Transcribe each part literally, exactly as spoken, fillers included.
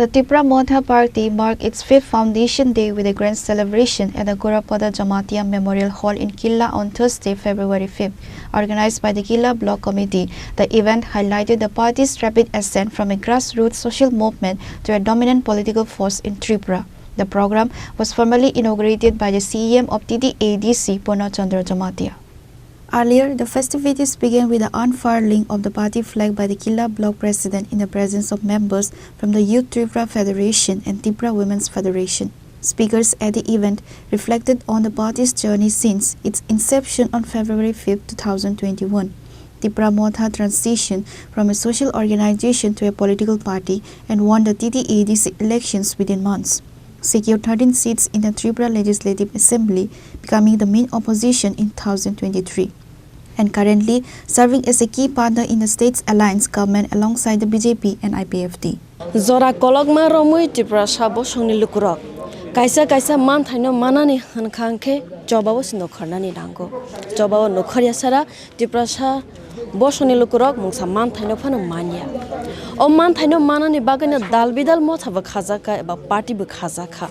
The Tipra Motha Party marked its fifth foundation day with a grand celebration at the Gaudapada Jamatia Memorial Hall in Killa on Thursday, February fifth. Organized by the Killa Block Committee, the event highlighted the party's rapid ascent from a grassroots social movement to a dominant political force in Tripura. The program was formally inaugurated by the C E M of T T A D C, Purna Chandra Jamatia. Earlier, the festivities began with the unfurling of the party flag by the Killa Block President in the presence of members from the Youth Tripura Federation and Tipra Women's Federation. Speakers at the event reflected on the party's journey since its inception on February fifth, two thousand twenty-one. Tipra Motha transitioned from a social organization to a political party and won the T T A D C elections within months, secured thirteen seats in the Tripura Legislative Assembly, becoming the main opposition in two thousand twenty-three, and currently serving as a key partner in the state's alliance government alongside the B J P and I P F T. Jora kolokma romwi Tiprasa bosongni lukurok kaisa kaisa manthaino manani hwnkha hwnkhe chobao se nukharnani nango. Chobao nukharya sara Tiprasa bosongni lukurok mungsa manthaino phano manya. O manthaino manani bagwino dal bidal motha bo khajakha eba party bo khajakha.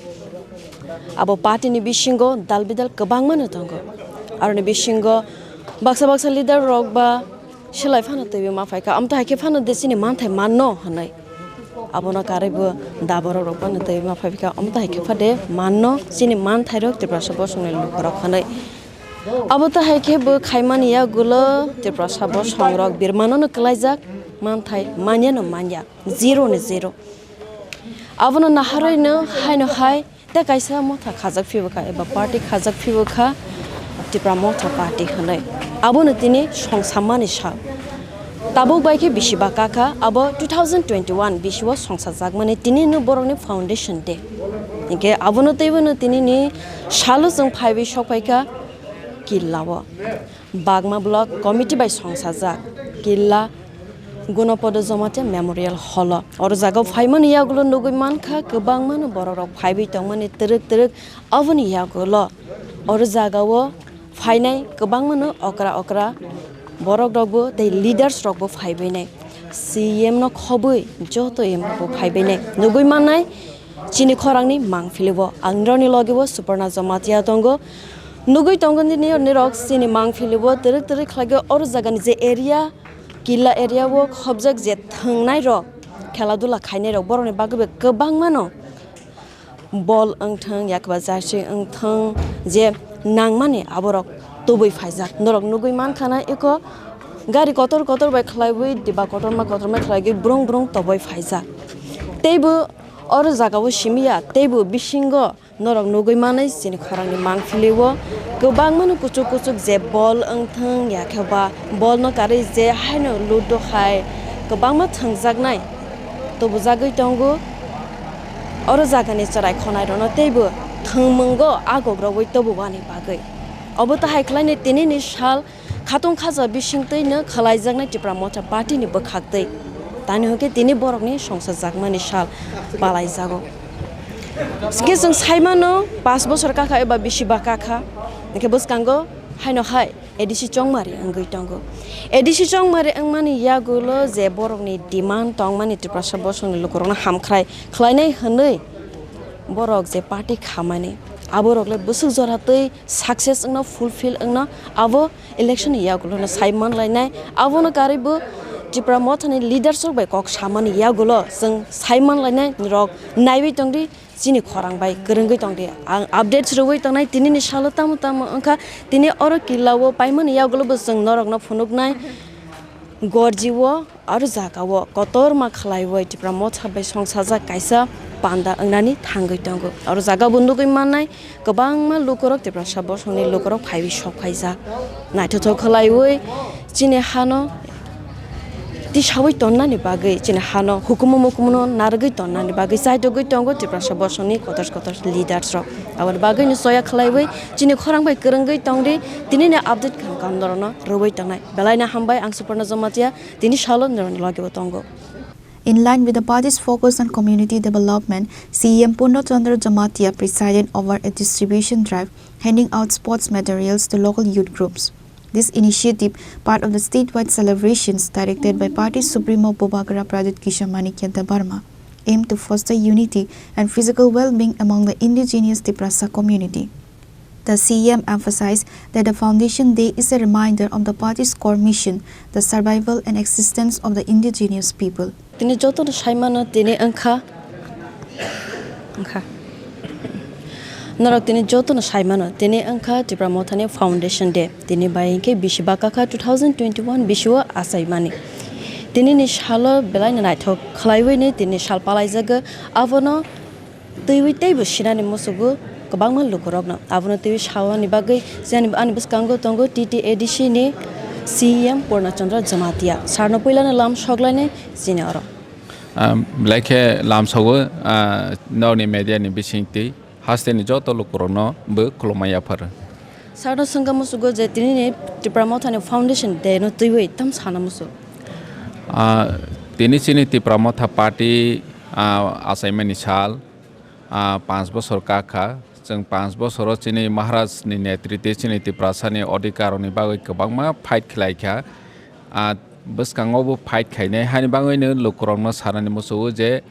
Abo party ni bisingo dal bidal kwbangma no tongo. Aroni bisingo baksa baksa leader rok ba selai phano twiwi ma phaikha, amtwi hai khe phano de chini manthai manno hwnwi. Abono karwi bo daborok rok phano twiwi ma phaikha, amtwi hai khe phade manno chini manthairok Tiprasa bosongni lukurok hwnwi. Abo to hai khe bo khaimani yagulo Tiprasa bosongrok birmano no kwlaijak, manthai manya no manya, zero ni zero. Abono naharwi no haino hai tei kaisa motha khajak phibwkha eba party khajak phibwkha Tipra Motha Party hwnwi. Abono tini songsammani sal. Tabuk bai khe bisi baka kha, abo two thousand twenty-one bisio songsajakmani tini no borokni foundation day. Hinkhe abono teibo no tini ni salo chwng phaiwi sok phaikha Killa o. Bagma Block Committee bai songsajak Killa Gunapada Jamatia Memorial Hall o. Oro jaga o phaimani yagulo nugwi mankha kwbangma no borok rok phaiwi tongmani twrwk twrwk. Aboni yagulo oro jaga o phainai kwbangma no okra okra borok rok bo tei leaders rok bo phaibainai. C M no khobwi joto M P bo phaibainai. Nugwi mannai chini khorangni mangpili o. Ang nirokni logi o Suparna Jamatia tongo. Nugwi tongo nini, nirok chini mangpili o twrwk twrwk khlai o oro jagani je area, Killa area o khobjak je thwngnai rok, khela dula khainai rok, borokni bagwi bo kwbangma no bol wngthang, yakba jersey wngthang, je nangmani aborok tubui phaijak. Norok nugwi mankha na eko gari kotor kotor bai khlaiwi, diba kotorma kotorma khlaiwi brung brung toboi phaijak. Teibo oro jaga o simi ya, teibo bisingo norok nugwi manwi chini khorangni mangpili o kwbangma no kuchuk kuchuk je bol wngthang, yakhe ba bol no karwi je haino ludo hai kwbangma thwngjaknai tubujagwi tongo. Oro jagani chwrai khonai rokno teibo thwngmungo agok rogwi tububani bagwi. Obo tahai khlainai tinini sal khatung khaja bisingtwi no khwlaijaknai Tipra Motha Party ni bwkhaktwi. Tani hwnkhe tini borokni songsajakmani sal palaijago. Hwnkhe chwng saimano, pash bosor kakha eba bisi ba kakha, hwnkhe bwskango haino hai A D C chongmari wngwi tongo. A D C chongmari wngmani yagulo je borokni demand tongmani Tiprasa bosongni lukurokno hamkhrai khlainai hwnwi borok je party khamani, aborok le bwswk jora twi success wngno, fulfill wngno, abo election ni yagulo no sai manlainai. Abono karwi bo Tipra Motha ni leaders rok bai kok samani yagulo chwng sai manlainai, norok naiwi tongdi. Chini khorang bai kwrwngwi tongdi. Ang updates rwui tongnai, tinini salo tamo tamo wngkha, tini oro Killa o paimani yagulo bo chwng norokno phunuknai. Gorji o aro jaga o kotorma khlaiwi Tipra Motha bai songsajak kaisa panda wngnani thangwi tongo. Oro jaga bo nugwi mannai, kwbangma lukurok Tiprasa bosongni lukurok phaiwi sok phaijak. Naithothok khlaiwi chini hano tisawi tonnani bagwi, chini hano hukumu mukumuno narwgwi tonnani bagwi chaitogwi tongo Tiprasa bosongni kotor kotor leaders rok. Aboni bagwino choya khlaiwi chini khorang bai kwrwngwi tongdi, tinini update kaham kaham norokno rwui tongnai. Belaino hambai, ang Suparna Jamatia, tini salo norokni logi bo tongo. In line with the party's focus on community development, C E M Purna Chandra Jamatia presided over a distribution drive, handing out sports materials to local youth groups. This initiative, part of the statewide celebrations directed by party supremo Bubagra Pradyut Kishore Manikya Debbarma, aim to foster unity and physical well-being among the indigenous Tiprasa community. The C E M emphasized that the Foundation Day is a reminder of the party's core mission, the survival and existence of the indigenous people. Tini jotono saimano tini wngkha, wngkha. Norok tini jotono saimano tini wngkha Tipra Mothani Foundation Day. Tini bai hinkhe bisi baka kha two thousand twenty-one bisio achaimani. Tinini salo belaino naithok khlaiwi ni tini sal palaijago. Abono twiwi teibo sinani musugo kwbangma lukurokno. Abono twiwi saoni bagwi jani ani bwskango tongo T T A D C ni C E M Purna Chandra Jamatia. Sarno puilano lam soklaini chini oro. Am, belai khe lamsogo, ah, nokni media ni bisingtwi hasteni joto lukurokno bo khulumma yapharo. Sarno swngkha musugo je tinini Tipra Mothani Foundation Day no twiwi tam sana musu. Ah, tini chini Tipra Motha Party, ah, achaimani sal, ah, panch bosor kakha. Chwng panch bosoro chini Maharaj ni netritwi chini Tiprasani odhikar rokni bagwi kwbangma fight khlai kha. Ah, bwskango bo fight khainai. Hani bagwino lukurokno sanani musugo je,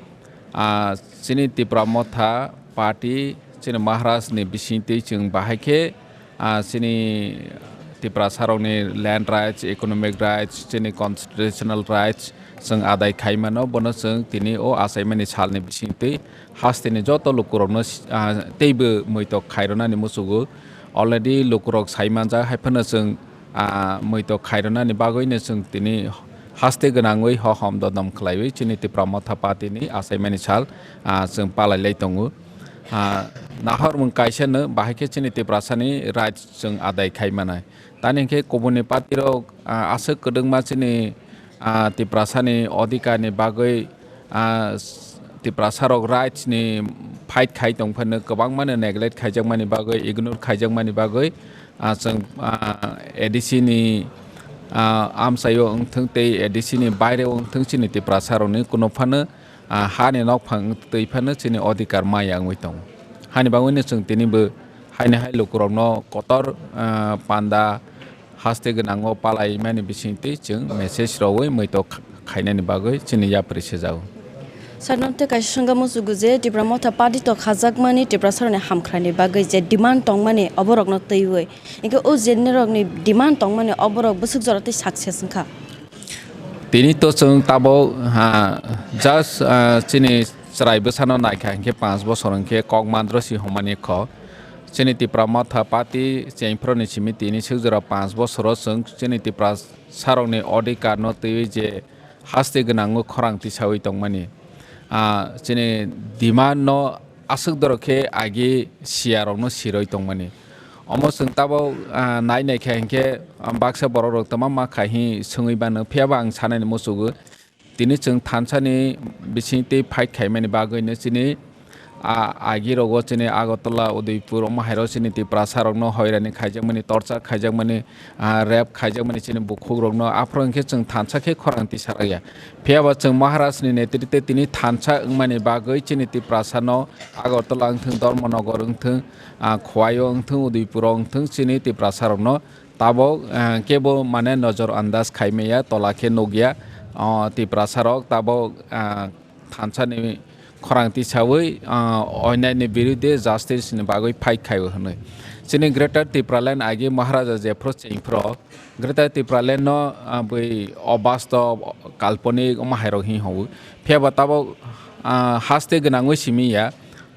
ah, chini Tipra Motha Party chini Maharaj ni bisingtwi chwng bahai khe, ah, chini Tiprasarokni land rights, economic rights, chini constitutional rights chwng adai khai mano, bono chwng tini o achaimani salni bisingtwi hasteni joto lukurokno, ah, teibo muitok khairwnani musugo. Already lukurok sai manjak, hai phano chwng, ah, muitok khairwnani bagwino chwng tini haste gwnangwi hohom dodom khlaiwi chini Tipra Motha Party ni achaimani sal, ah, chwng palai lai tongo. Ah, nahormung kaisa no bahai khe chini Tiprasani rights chwng adai khai manai. Tani hinkhe kubuni party rok, ah, aswk kwdwkma chini, ah, Tiprasani odhikar ni bagwi, ah, s-, Tiprasarok rights ni fight khai tong phano kwbangmano neglect khaijakmani bagwi, ignore khaijakmani bagwi, ah, chwng, ah, A D C ni, ah, amchaio wngthwng tei A D C ni baireo wngthwng chini Tiprasarokni kuno phano, ah, hani nokphang twi phano chini odhikar maya wngwi tongo. Hani bagwino chwng tinibo haini hai lukurokno kotor, ah, panda haste gwnango palaimani bisingtwi chwng message rwui muitok kha-, khainani bagwi chini yapri sijago. Sir, nokte kaisa swngkha musugo je Tipra Motha Party to khajakmani Tiprasarokni hamkraini bagwi je demand tongmani oborokno twiwi. Hinkhe o je norokni demand tongmani oborok bwswk jora tei success wngkha? Tini to chwng tabuk, ha, just, ah, chini chwrai bwsano naikha hinkhe panch bosor hinkhe kok mandro si hwnmani kho. Chini Tipra Motha Party chengphoroni simi tini swk jora panch bosoro chwng chini Tiprasarokni odhikarno twiwi je haste gwnango khorang tisawi tongmani. Ah, chini demand no aswk dorok khe agi siyarokno siroi tongmani. Omo chwng tabuk, ah, nai nai kha hinkhe, ah, baksa borokrok tama ma khai hi swngwi mano. Phiya ba ang sanani muchugo, tini chwng thansani bisingtwi fight khaimani bagwino chini, ah, agirogo chini Agartala, Udaipur, omo hairo chini Tiprasarokno hoirani khaijakmani, torture khaijakmani, ah, rape khaijakmani chini bukhukrokno, aphuru hinkhe chwng thansa khe khorang tisarakya. Phiya ba chwng Maharajni netritwe tini thansa wngmani bagwi chini Tiprasano Agartala wngthwng, Dharmanagar wngthwng, ah, Khowai-o wngthwng, Udaipur-o wngthwng, chini Tiprasarokno tabuk, ah, kebo mane nojor andaj khaimaya, tola khe nukya. O Tiprasarok tabuk, ah, thansani khorang tisawi, ah, onyaini birudhe justice ni bagwi fight khaio hwnwi. Chini Greater Tipraland agi Maharaja jephru chengphru Greater Tipraland no, ah, bui obastob, kalponik omo hairok hwnwi hwnwi. Phiya ba tabuk, ah, haste gwnangwi simi ya.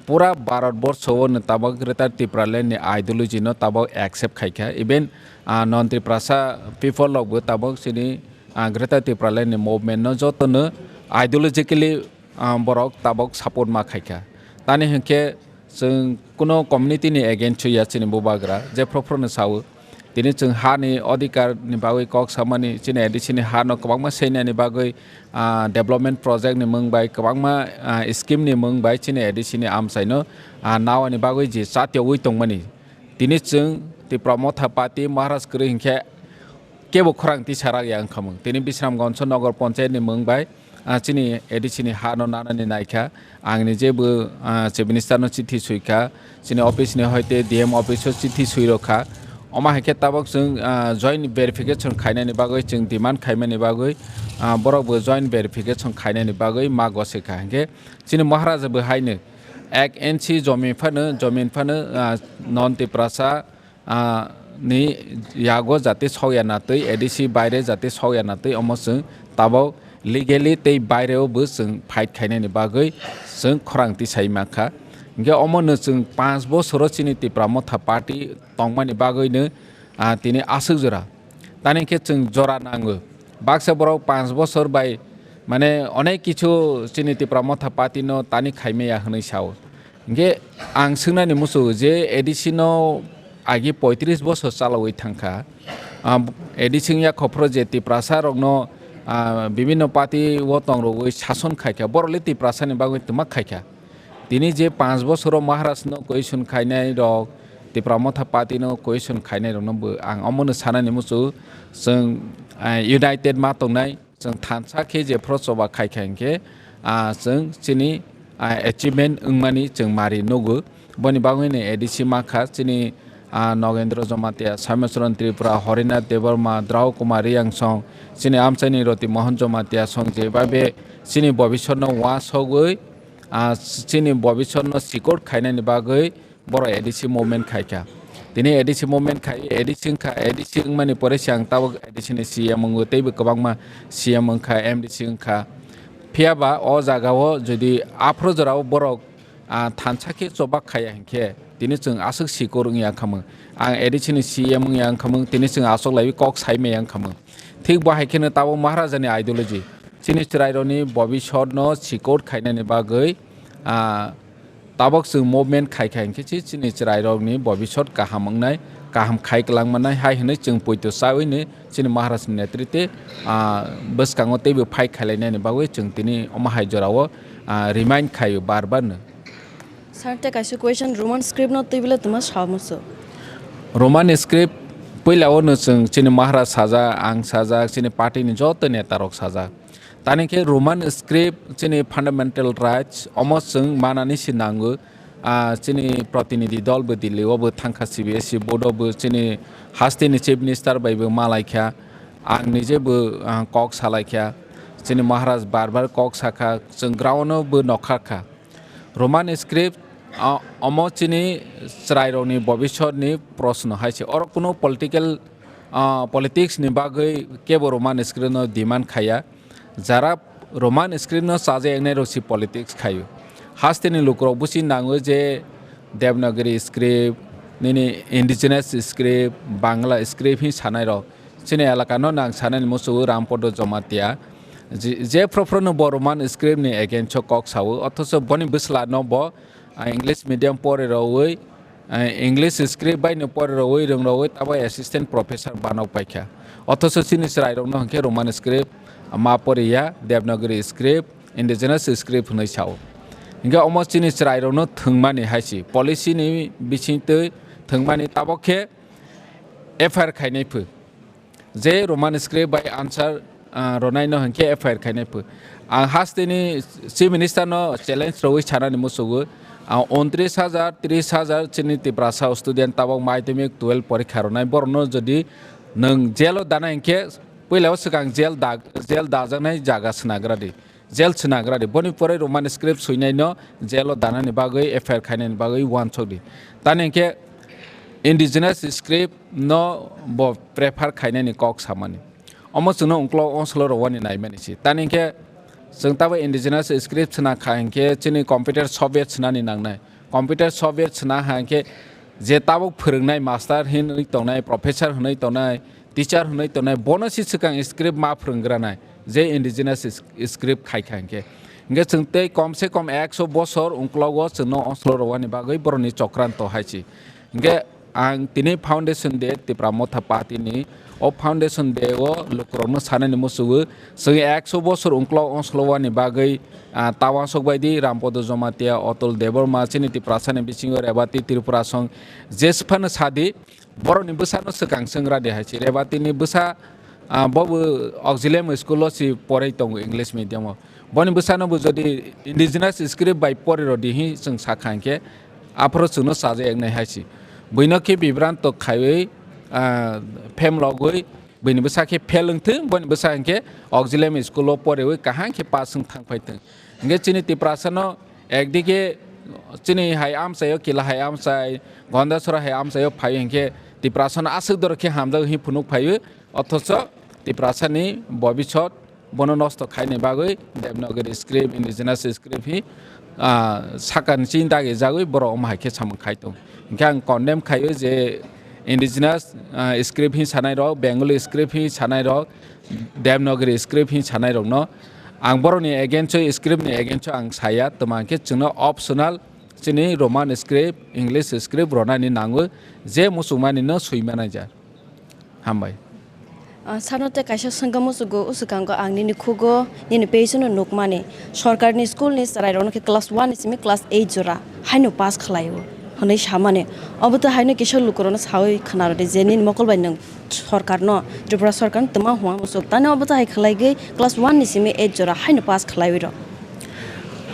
Pura Bharat borsho o no tabuk Greater Tipraland ni ideology no tabuk accept khaikha. Even, ah, non Tiprasa people rok bo tabuk chini, ah, Greater Tipraland ni movement no joto no ideologically, ah, borok tabuk support ma khaikha. Tani hinkhe chwng kuno community ni against ya chini bubagra, jephru phru no sao. Tini chwng ha ni odhikar ni bagwi kok samani, chini A D C ni ha no kwbangma seinani bagwi, ah, development project ni mung bai, kwbangma, ah, scheme ni mung bai chini A D C ni amchai no, ah, nawani bagwi je chatiyogwi tongmani. Tini chwng Tipra Motha Party Maharaj kwrwi hinkhe kebo khorang tisarak ya wngkhamung. Tini Bisramganj Nagar Panchayat ni mung bai, ah, chini A D C ni ha no nanani naikha. Ang ni jebo, ah, Chief Minister no chithi suikha. Chini office ni hoite D M office o chithi suirokha. Omo hai khe tabok chwng, ah, joint verification khainani bagwi, chwng demand khaimani bagwi, ah, borok bo joint verification khainani bagwi ma gose kha. Hinkhe chini Maharaja bo haino ek inchi jomin phano, jomin phano, ah, non Tiprasa, ah, ni yago jate sokya natwi, A D C baire jate sokya natwi, omo chwng tabok legally tei baireo bo chwng fight khainani bagwi chwng khorang tisai mankha. Hinkhe omono chwng panch bosoro chini Tipra Motha Party tongmani bagwino, ah, tini aswk jora. Tani khe chwng jora nango. Baksa borok panch bosor bai, mane, onek kichu chini Tipra Motha Party no tani khaimaya hwnwi sao. Hinkhe ang swngnani muchungo je A D C no agi poitris bosor chalaui thangkha. Ah, A D C wngya khophro je Tiprasa rokno, ah, bibinno party o tongrogwi sason khaikha. Borok le Tiprasa ni bagwi twma khaikha. Tini je panch bosoro Maharaj no question khainai rok, Tipra Motha Party no question khainai rok no bo ang omono sanani muchungo chwng, ah, united ma tongnai. Chwng thansa khe jephru choba khai kha hinkhe, ah, chwng chini, ah, achievement wngmani chwng mari nugo. Boni bagwino A D C mankha chini, ah, Nogendra Jamatia, Samesaran Tripura, Harinath Debbarma, Drau Kumar Riyangsong, chini amchaini Roti Mohan Jamatia song je babe chini bobisotno uansugwi, ah, chini bobisotno sikor khainani bagwi borok A D C movement khaikha. Tini A D C movement khai, A D C wngkha, A D C wngmani pore se ang tabuk A D C ni C M wngo, teibo kwbangma C M wngkha, M D C wngkha. Phiya ba o jaga o jodi aphuru jora o borok, ah, thansa khe chobak khaya hinkhe, tini chwng aswk sikor wngya wngkhamung. Ang A D C ni C M wngya wngkhamung, tini chwng aswk laiwi kok sai maya wngkhamung. Thik bo hai kheno tabuk Maharaja ni ideology. Chini chwrairokni bobisotno sikor khainani bagwi, ah, tabok chwng movement khai khai hinkhe chi-, chini chwrairokni bobisot kaham wngnai, kaham khai kwlangmanai hai hwnwi chwng poito chawi ni chini Maharaj ni netrite, ah, bwskango teibo fight khailainani bagwi chwng tini omo hai jorao, ah, remind khaio bar bar no. Sir, tei kaisa question, Roman script no twi bwle twma sa musu? Roman script puila o no chwng chini Maharaj sajak, ang sajak, chini party ni joto neta rok sajak. Tani khe Roman script chini fundamental rights omo chwng manani se nango. Ah, chini protinidhi dol bo Delhi o bo thangkha, C B S E board o bo chini haste ni chief minister bai bo malaikha. Ang nije bo, ah, kok salaikha. Chini Maharaj bar bar kok sakha, chwng ground o bo nokharkha. Roman script, ah, omo chini chwrairokni bobisotni proshno hai se. Oro kuno political, ah, politics ni bagwi kebo Roman script no demand khaya. Jara Roman script no chajaknai rok si politics khaio. Haste ni lukurok busi nango je Devanagari script, nini indigenous script, Bangla script hin sanai rok. Chini elaka no nang sanani musugo Rampodo Jamatia. Je, je phro phro no bo Roman script ni against o kok sao, othocho boni bwsla no bo, ah, English medium pore rwui, ah, English script bai no pore rwui, rwng rwui, tabo assistant professor banok paikha. Othocho chini chwrai rok no hwnkhe Roman script ma poriya, Devanagari script, indigenous script hwnwi sao. Hwnkhe omo chini chwrai rok no thwngmani hai si, policy ni bisingtwi thwngmani tabok khe F I R khainai phu. Je Roman script bai answer, ah, ronai no hwnkhe F I R khainai phu. Ang haste ni Chief Minister no challenge rwui sanani musugo. Ah, untris hajar, tris hajar chini Tiprasa student tabok madhyamik twelve porikha ronai. Borok no jodi nwng jail o dana hinkhe puila o swkang jail da, jail dajaknai jaga swnagra di. Jail swnagra di. Boni pore Roman script swinai no jail o danani bagwi F I R khainani bagwi uansuk di. Tani hinkhe indigenous script no bo prefer khainani kok samani. Omo chwngno ungklok onsolo rwani naimani si. Tani hinkhe chwng tabo indigenous script swna kha hinkhe chini computer software swnani nangnai. Computer software swna ha hinkhe je tabuk phwrwngnai master hinwi tongnai, professor hinwi tongnai, teacher hinwi tongnai, bono si swkang script ma phwrwngranai, je indigenous is-, script khai kha hinkhe. Hinkhe chwng tei kom se kom ekso bosor ungklogo chwngno onsolo rwani bagwi borokni chokranto hai si. Hinkhe ang tini Foundation Day Tipra Motha Party ni o Foundation Day o lukurokno sanani musugo chwng ekso bosor ungklok onsolo wani bagwi, ah, ta uansuk bai di Rampodo Jamatia, Atul Debbarma, chini Tiprasa ni bisingo Rebati Tripura song jesphano sadi, borokni bwsano swkang swngra di hai si. Rebati ni bwsa, ah, bo bo auxilium school o si porwi tongo English medium o. Boni bwsano bo jodi indigenous script bai pori rw di hi chwng sakha hinkhe, aphuru chwngno chajaknai hai si. Buino khe bibranto khaiwi ah, phem logwi, bini bwsa khe fail wng thung, boni bwsa hinkhe auxiliary school o porewi kaham khe pass wng thang phai thung. Hinkhe chini Tiprasa no ekdike chini hai amchai o, Kila hai amchai, Gondasora hai amchai o phai hinkhe Tiprasa no aswk doro khe hamjak hi phunuk phaiwi, othocho Tiprasa ni bobisot bono nosto khaini bagwi Devanagari script, indigenous script hi, ah, sakani chini dagi jagwi borok omo hai khe samung khai tong. Hinkhe ang condemn khaio je indigenous, ah, script hi sanai rok, Bengali script hi sanai rok, Devanagari script hi sanai rok no ang borok ni against o, script ni against o ang saya, toma hinkhe chwngno optional chini Roman script, English script ronani nango, je muchungmani no swi manai ja. Hambai. Ah, sano tei kaisa swngkha muchugo, o swkango ang nini khugo, nini page no nukmani. Sorkarni school ni chwrairokno khe class one ni simi class eight jora haino pass khlaio hwnwi samani. Obo to haino kisa lukurokno sawi khwnarwdi je nini mokol bai nwng sorkarno, Tripura sorkarno twma huma muchuk. Tani obo to hai khlaigwi class one ni simi eight jora haino pass khlaiwi rw.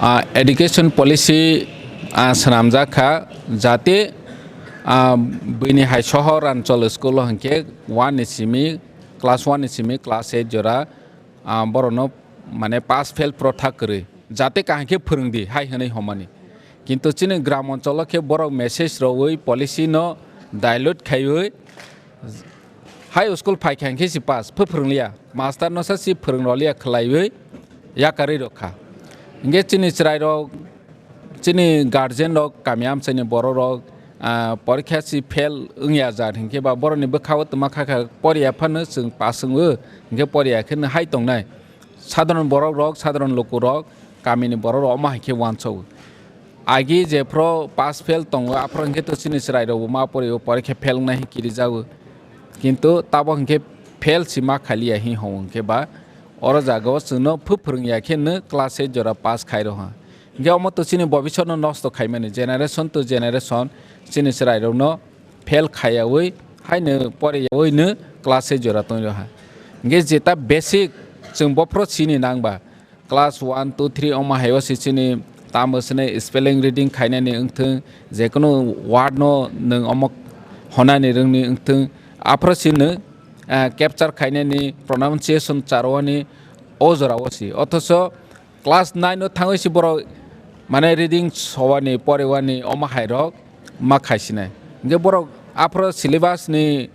Ah, education policy, ah, swnamjak kha, jate, ah, bini hai sohor Anchal school o hinkhe one ni simi, class one ni simi class eight jora, ah, borokno mane pass fail protha kwrwi, jate kaham khe phwrwngdi hai hwnwi homani. Kintu chini gram Anchal o khe borok message rwui policy no dilute khaiwi, high school phai kha hinkhe si pass, phu phwrwng liya, master no sa si phwrwng rw liya khwlaiwi yakarwi rw kha. Hinkhe chini chwrai rok, chini guardian rok, kami amchaini borok rok, ah, porikha si fail wngya jar hinkhe ba borok ni bwkha o twma kha kha poriya phano chwng pass wngo, hinkhe poriya khe no hai tongnai. Sadharon borok rok, sadharon luku rok, kami ni borok rok omo hai khe uansuk. Agi jephru pass fail tongo, aphuru hinkhe to chini chwrai rok bo ma pori o, porikha fail wngnai hinkhe kirijago. Kintu tabok hinkhe fail si ma khaliya hi hwngo hinkhe ba, oro jaga o chwngno phu phwrwngya khe no class eight jora pass khai rw ha. Hinkhe omo to chini bobisot no nosto khaimani, generation to generation chini chwrai rok no fail khaiyawi haino poriyawi no class eight jora tong rw ha. Hinkhe jeta basic chwng bophru sini nang ba, class one, two, three omo hai o se chini tamo sini spelling reading khainani wngthung, jekunu word no nwng omo honani rwngni wngthung, aphuru si nwng, ah, capture khainani, pronunciation charwani o jora o si. Othocho class nine o thangwi si borok mane reading sowani, porewani omo hai rok ma khaisinai. Hinkhe borok aphuru syllabus ni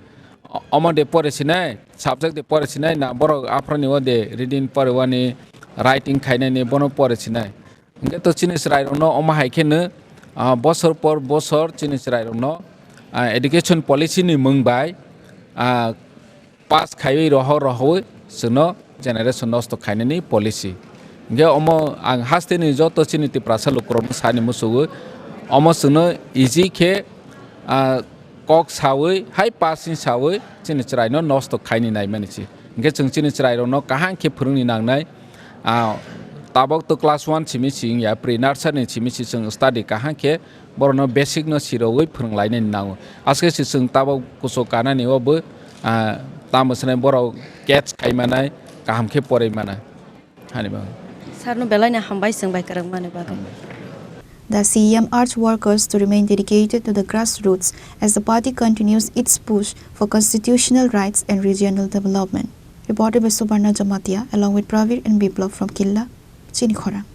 O-, omo de pore sinai, subject de pore sinai na, borok aphuru ni o de reading pore wani, writing khainani bono pore sinai. Hinkhe to chini chwrai rokno omo hai khe no, ah, bosor por bosor chini chwrai rokno, ah, education policy ni mung bai, ah, pass khaiwi rohor rohoi chwngno generation nosto khainani policy. Hinkhe omo ang hasteni joto chini Tiprasa lukurokno sani muchungo, omo chwngno easy khe, ah, kok sawi, hai pass ni sawi chini chwraino nosto khaini naimani se. Hinkhe chwng chini chwrairokno kaham khe phwrwngni nangnai. Ah, tabok to class one simi si wngya, pre nursery ni simi si chwng study kaham khe borokno basic no sirogwi phwrwnglainani nango. Aske se chwng tabok kuchuk kanani o bo, ah, tamo swnai borok catch khai manai, kaham khe poroi manai. Hani bagwi. Sir no belai no hambai chwng bai kwrwng mani bagwi. The C E M urged workers to remain dedicated to the grassroots as the party continues its push for constitutional rights and regional development. Reported by Subarna Jamatia along with Pravir and Biplab from Killa, Chinikhora.